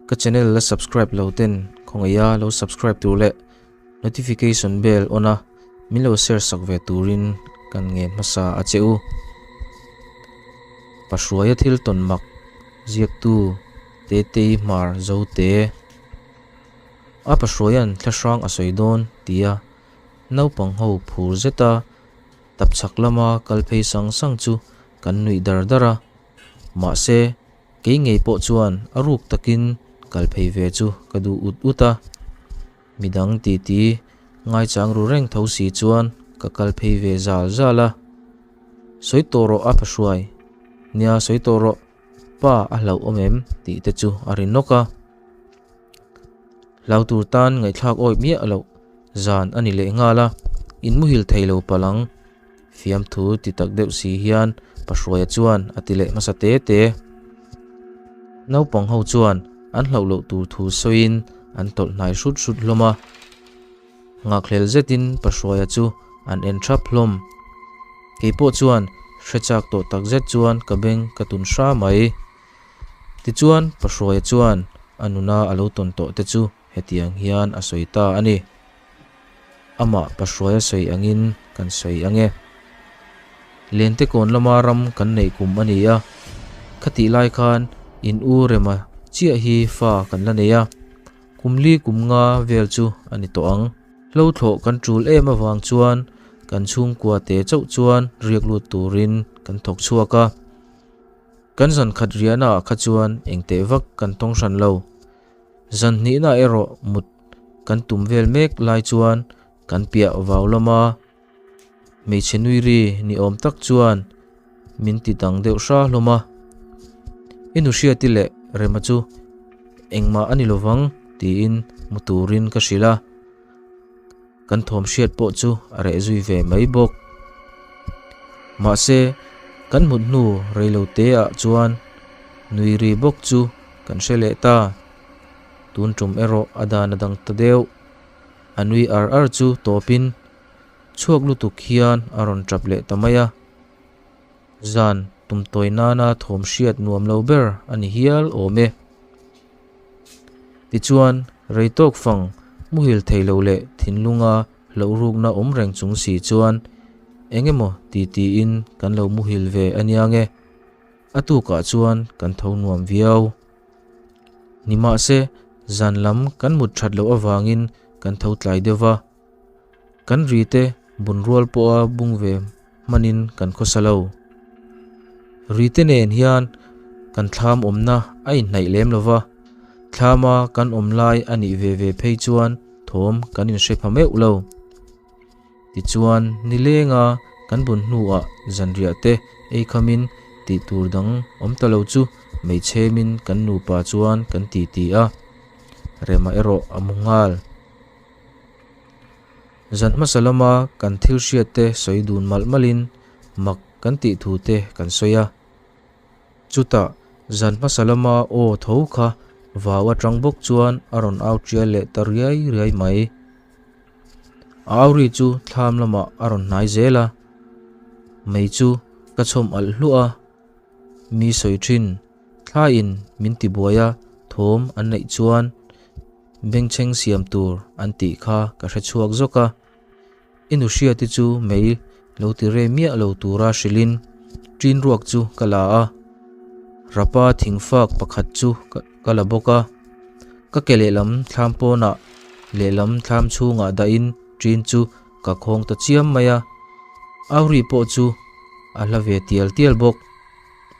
Ka channel la subscribe lo ten khawngaiha lo subscribe tur leh notification bell on a min lo share sak ve turin kan ngen hmasa a che u. Pahruaia thil tawn mak ziaktu Tetei Hmar Zote a Pahruaia'n thlahrang a sawi dawn tia naupang ho phur zeta tapchhak lama kal phei sang sang chu kan nuih dar dar a mahse Kei ngei pawh chuan a ruk takin kal phei ve chu ka duh ut ut a, midang titi ngaichang ru reng tho si chuan ka kal phei ve zal zal a. Sawi tawh rawh a Pahruai, nia sawi tawh rawh, pa a hlauh awm em tih te chu a ri nawk a. Hlau tur tan ngaihthlak awih miah loh zan a ni leh nghal a, in muhil thei lo palh ang. Fiamthu ti tak deuh si hian Pahruaia chuan a ti leh hmasa te te. Naupang ho chuan an hlauh loh tur thu sawiin an tawlh hnai hrut hrut hlawm a. Nghakhlel zetin Pahruaia chu an en thap hlawm. Keipawh chuan hre chak tawh tak zet chuan ka beng ka tun hra mai. Tichuan Pahruaia chuan a nuna a lo tawn tawh te chu hetiang hian a sawi ta a ni. Amah Pahruaia sawi angin kan sawi ang e. Lente kawn lama ram kan neih kum a ni a, khatih lai khan in u rema chiah hi fa kan la nei a, kum li kum nga vel chu a ni tawh ang. Hlo thlawh kan tul em avang chuan kan chhungkua te chauh chuan riak lut turin kan thawk chhuak a. Kan zan khat riahna ah kha chuan engteh vak kan tawng hran lo. Zan hnihna erawh mut kan tum vel mek lai chuan kan piah vau lama hmeichhe nui ri ni awm tak chuan min ti dang deuh hra hlawm a. I nu hriati leh Rema chu engmah a ni lovang tiin mu turin ka hrilh a. Kan thawm hriat pawh chu a reh zui ve mai bawk. Mahse, kan hmut hnu reilo te ah chuan nui ri bawk chu kan hre leh ta. Tun tum erawh a dan a dang ta deuh. A nui ar ar chu tawpin chhuak lutuk hian a rawn tap leh ta mai a. Zan tumtawi nana thawm hriat nuam lo ber a ni hial awm e. Tichuan, rei tawk fang muhil thei lo leh thinlunga hlauh rukna awm reng chung si chuan eng emaw ti tiin kan lo muhil ve a nia nge. A tukah chuan kan tho nuam viau. Nimahse, zan lam kan mut that loh avangin kan tho tlai deuh va. Kan ri te bunrual pawha bung ve hmanin kan khawsa lo. Ri te nen hian kan thlam awmna a inhnaih lem lo va, thlama kan awm lai a nih ve ve phei chuan thawm kan inhre pha meuh lo. Tichuan nilenga kan bun hnuah zanriah te ei khamin tih tur dang awm ta lo chu hmeichhemin kan nupa chuan kan titi a, Rema erawh a mu nghal. Zan hmasa lama kan thil hriat te sawi dun malh malhin mak kan tih thu te kan sawi a. Chutah zan hmasa lama aw tho kha vau atang bawk chuan a rawn au tial leh ta riai riai mai. A au ri chu thlam lamah a rawn hnai zel a, mei chu ka chhawm alh hluah a, mi sawi thin thlaiin min tibuai a thawm an neih chuan Bengchheng siam tur an tih kha ka hre chhuak zawk a, i nu hriati chu mei lo ti re miah lo tura hrilhin ṭin ruak chu ka la a, rapa thingfak pakhat chu ka la bawk a, ka ke lehlam thlam pawnah lehlam thlam chhungah dahin ṭin chu ka khawng ta chiam mai a, Auri pawh chu a hla ve tial tial bawk,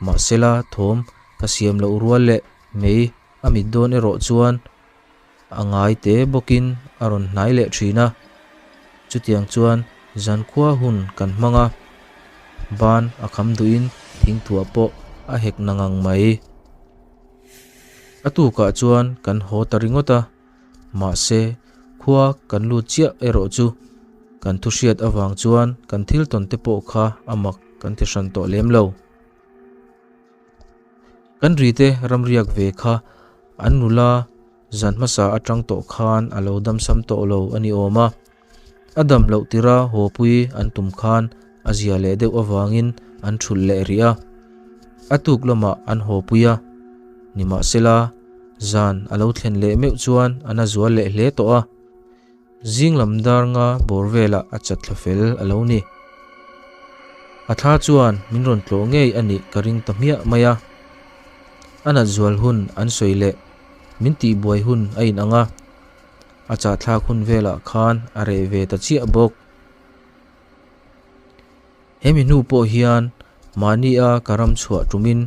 mahsela thawm ka siam loh rual leh mei A mit dawn erawh chuan a ngai te bawkin a rawn hnai leh thin a, chutiang chuan zankhua hun kan hmang a, ban a kham duhin thingthuah pawh a hek na ngang mai. A tukah chuan kan haw ta ringawt a, mahse khua kan lut chiah erawh chu kan thu hriat avang chuan kan thil tawn te pawh kha a mak kan ti hran tawh lem lo. Kan rite ramriak ve kha an nula zan hmasa atang tawh khan a lo damsam tawh lo a ni awm a. A dam loh tira hawpui an tum khan a zia leh deuh avangin an thulh leh rih a. A tuk lamah an hawpui a, nimahsela Zan a lo thlen leh meuh chuan a na zual leh hle tawh a. Zing lam dar nga bawr velah a chat thla fel a lo ni. A thla chuan min rawn tlawh ngei a nih ka ring ta hmiah mai a. A nat zual hun an sawi leh min tihbuai hun a inang a, a chahthlak hun velah khan a reh ve ta chiah bawk. Hemi hnu pawh hian mahnia ka ram chhuah tumin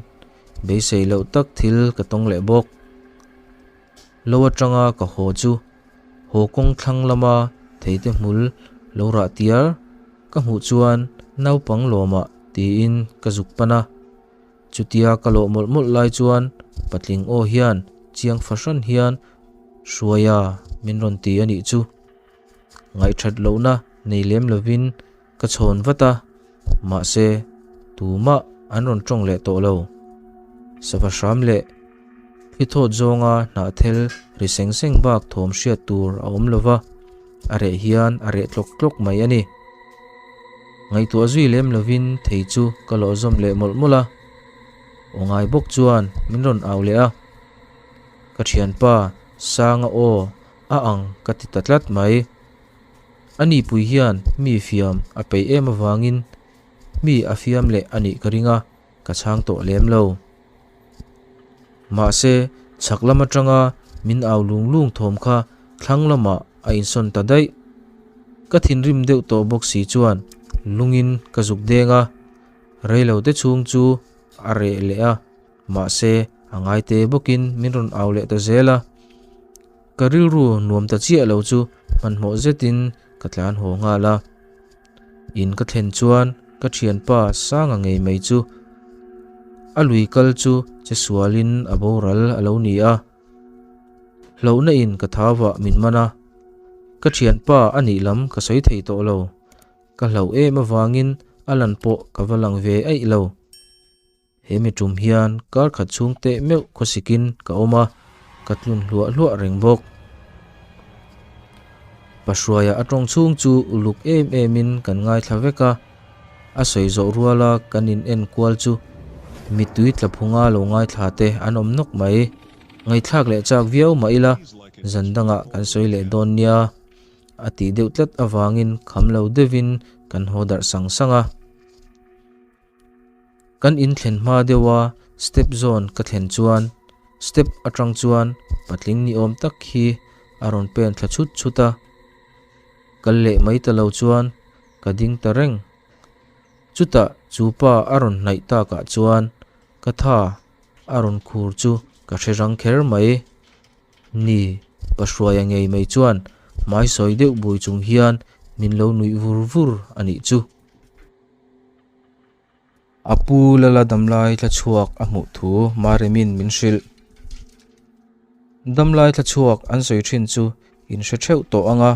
beisei loh tak thil ka tawng leh bawk. Lo atanga ka haw chu haw kawng thlang lama theite hmul lo rah tiar ka hmuh chuan naupang lawmah tiin ka zuk pan a. Chutia ka lawh mawlh mawlh lai chuan patling aw hian chiang fahran hian Hruaia min rawn ti a nih chu. Ngaihthat lohna nei lem lovin ka chhawn vat a, mahse tumah an rawn tawng leh tawh lo. Sava hram leh thli thawt zawnga hnahthel ri seng seng bak thawm hriat tur a awm lo va, a reh hian a reh tlawk tlawk mai a ni. Ngaihtuah zui lem lovin thei chu ka lawh zawm leh mawlh mawlh a, aw ngai bawk chuan min rawn au leh a, ka thianpa Sanga aw a ang ka ti ta tlat mai. A nipui hian mi fiam a peih em avangin mi a fiam leh a nih ka ring a, ka chhang tawh lem lo. Mahse, chhak lam atanga min au lung lung thawm kha thlang lamah a insawn ta daih. Ka thinrim deuh tawh bawk si chuan lungin ka zuk deng a, reilo te chhung chu a reh leh a, mahse a ngaite bawkin min rawn au leh ta zel a. Ka rilru nuam ta chiah lo chu hmanhmawh zetin ka tlan haw nghal a. In ka thlen chuan ka thianpa Sanga ngei mai chu a lui kal chu che sualin a boral a lo ni a. Hlauhna in ka thavah min man a, ka thianpa a nih lam ka sawi thei tawh lo. Ka hlauh em avangin a lan pawh ka va lang ve aih lo. He mi tum hian kar khat chhung teh meuh khawsikin ka awm a, ka tlun hluah hluah reng bawk. Pahruaia a tawng chhung chu uluk em emin kan ngaithla vek a, a sawi zawh ruala kan in en kual chu mittui tla phunga lo ngaithla te an awm nawk mai. Ngaihthlak leh chak viau mah ila zan dangah kan sawi leh dawn nia a tih deuh tlat avangin kham lo deuhin kan haw darh sang sang a. Kan in thlen hma deuha step zawn ka thlen chuan step atang chuan patling ni awm tak hi a rawn pen thla chhut chhut a, kal leh mai ta lo chuan ka ding ta reng. Chutah chu pa a rawn hnaih takah chuan ka tha a rawn khur chu ka hre rang kher mai. Ni, Pahruaia ngei mai chuan hmai sawi deuh bui chung hian min lo nuih vur vur a nih chu. A pu Lala damlai thla chhuak a hmuh thu Maremin min hrilh. Damlai thla chhuak an sawi thin chu in hre theuh tawh ang a,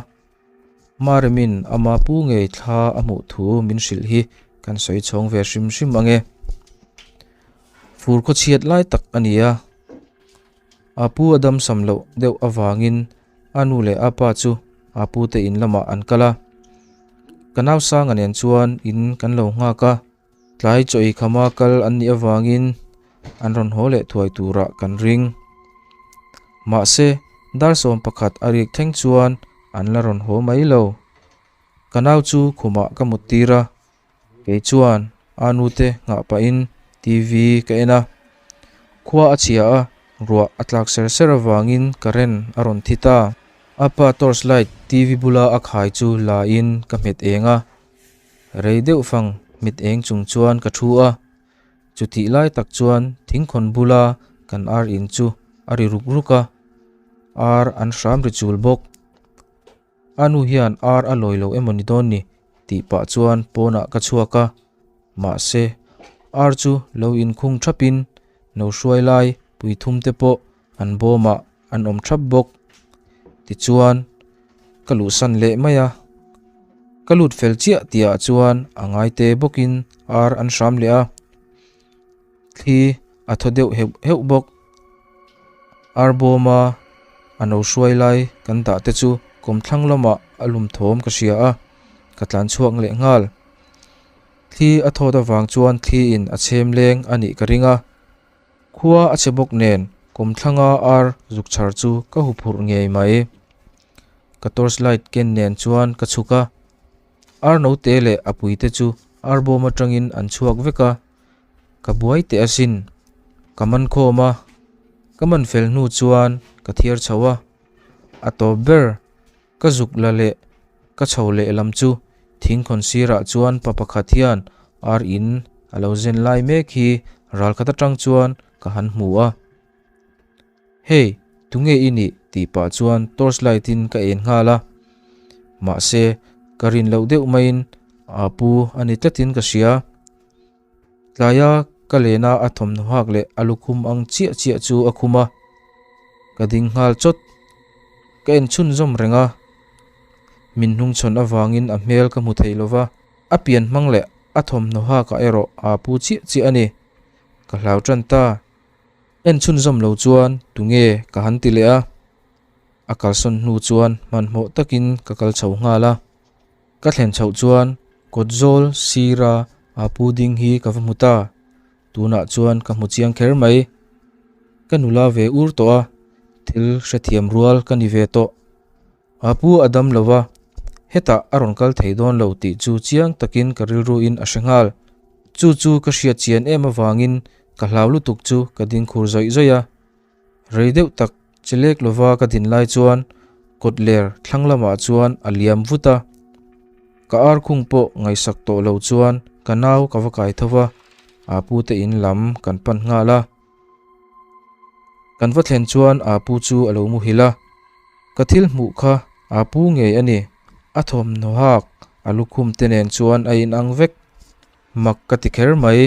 Maremin ama pu ngei thla a hmuh thu min hrilh hi kan sawi chhawng ve hrim hrim ang e. Fur khaw chhiat lai tak a ni a, a pu a damsam loh deuh avangin A nu leh a pa chu a pute in lamah an kal a, ka nau Sanga nen chuan in kan lo nghak a, tlai chaw ei khama kal an nih avangin an rawn haw leh thuai turah kan ring. Mahse, dar 11 a rik thleng chuan an la rawn haw mai lo. Ka nau chu khumah ka mut tir a, Kei chuan a nute nghah pahin TV ka en a, khua a chhia a, ruah a tlak ser ser avangin current a rawn thi ta. A pa torch light TV bula a khai chu la in ka hmet eng a, rei deuh fang hmet eng chung chuan ka thu a, chutih lai tak chuan thingkhawn bula kan ar in chu a ri ruk ruk a, ar an hram ri chul bawk. A nu hian ar a lawi lo emaw ni dawn ni tih pah chuan pawnah ka chhuak a, mahse ar chu lo inkhung thapin no hruai lai puithum te pawh an bawmah an awm thap bawk. Tichuan ka luhsan leh mai a, ka lut fel chiah tihah chuan a ngaite bawkin ar an hram leh a, thli a thaw deuh heuh heuh bawk. Ar bawma a no hruai lai kan dah te chu kawmthlang lamah a lum thawm ka hria a, ka tlan chhuak leh nghal. Thli a thawt avang chuan thli in a chhem leng a nih ka ring a, khua a chhe bawk nen Kawmthlanga ar zuk chhar chu ka huphurh ngei mai. Ka torch light ken nen chuan ka chhuk a, ar note leh a puite chu ar bawm atangin an chhuak vek a, ka buai teh asin. Ka man khawm a, ka man fel hnu chuan ka thiar chho a, a tawp ber ka zuk la leh ka chho leh lam chu thingkhawn sirah chuan pa pakhat hian ar in a lo zen lai mek hi ral khat atang chuan ka han hmu a. Hey, tunge i nih? tih pah chuan torch light in ka en nghal a. Mahse, ka rin loh deuh maiin a pu a ni tlatin ka hria. Tlaia ka lena a thawmhnaw hak leh a lukhum ang chiah chiah chu a khum a. Ka ding nghal chawt. Ka en chhunzawm reng a. Min hnungchhawn avangin a hmel ka hmu thei lova, a pian hmang leh a thawmhnaw hakah erawh aa pu chiah chiah a ni. Ka hlau tan ta. En chhunzawm lo chuan tunge ka han ti leh a. A kalsawn hnu chuan hmanhmawh takin ka kal chho nghal a. Ka thlen chhoh chuan kawt zawl sira a pu ding hi ka va hmu ta. Tunah chuan ka hmu chiang kher mai. Ka nula ve ur tawh a, thil hrethiam rual ka ni ve tawh. A pu a dam lo va, hetah a rawn kal thei dawn lo tih chu chiang takin ka rilruin a hre nghal. Chu chu ka hriat chian em avangin ka hlau lutuk chu ka ding khur zawih zawih a. Rei deuh tak che lek lova ka din lai chuan kawt ler thlang lamah chuan a liam vut a. Ka ar khung pawh ngaihsak tawh lo chuan ka nau ka va kai tho va, a pu te in lam kan pan nghal a. Kan va thlen chuan a pu chu a lo muhil a, ka thil hmuh kha a pu ngei a ni. A thawmhnaw hak a lukhum te nen chuan a inang vek. Mak ka ti kher mai.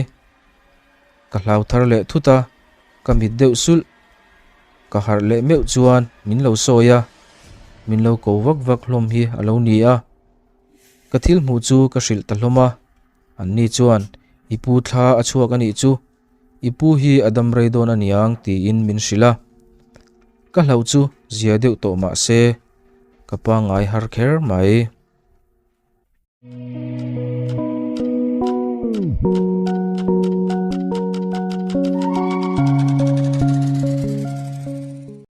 Ka hlau thar leh thut a, ka mit deuh sulh. Ka harh leh meuh chuan min lo sawi a, min lo ko vak vak hlawm hi a lo ni a. Ka thil hmuh chu ka hrilh ta hlawm a, anni chuan i pu thla a chhuak a nih chu, i pu hi a dam rei dawn a niang tiin min hrilh a. Ka hlauh chu zia deuh tawh mah se, ka pangngai har kher mai.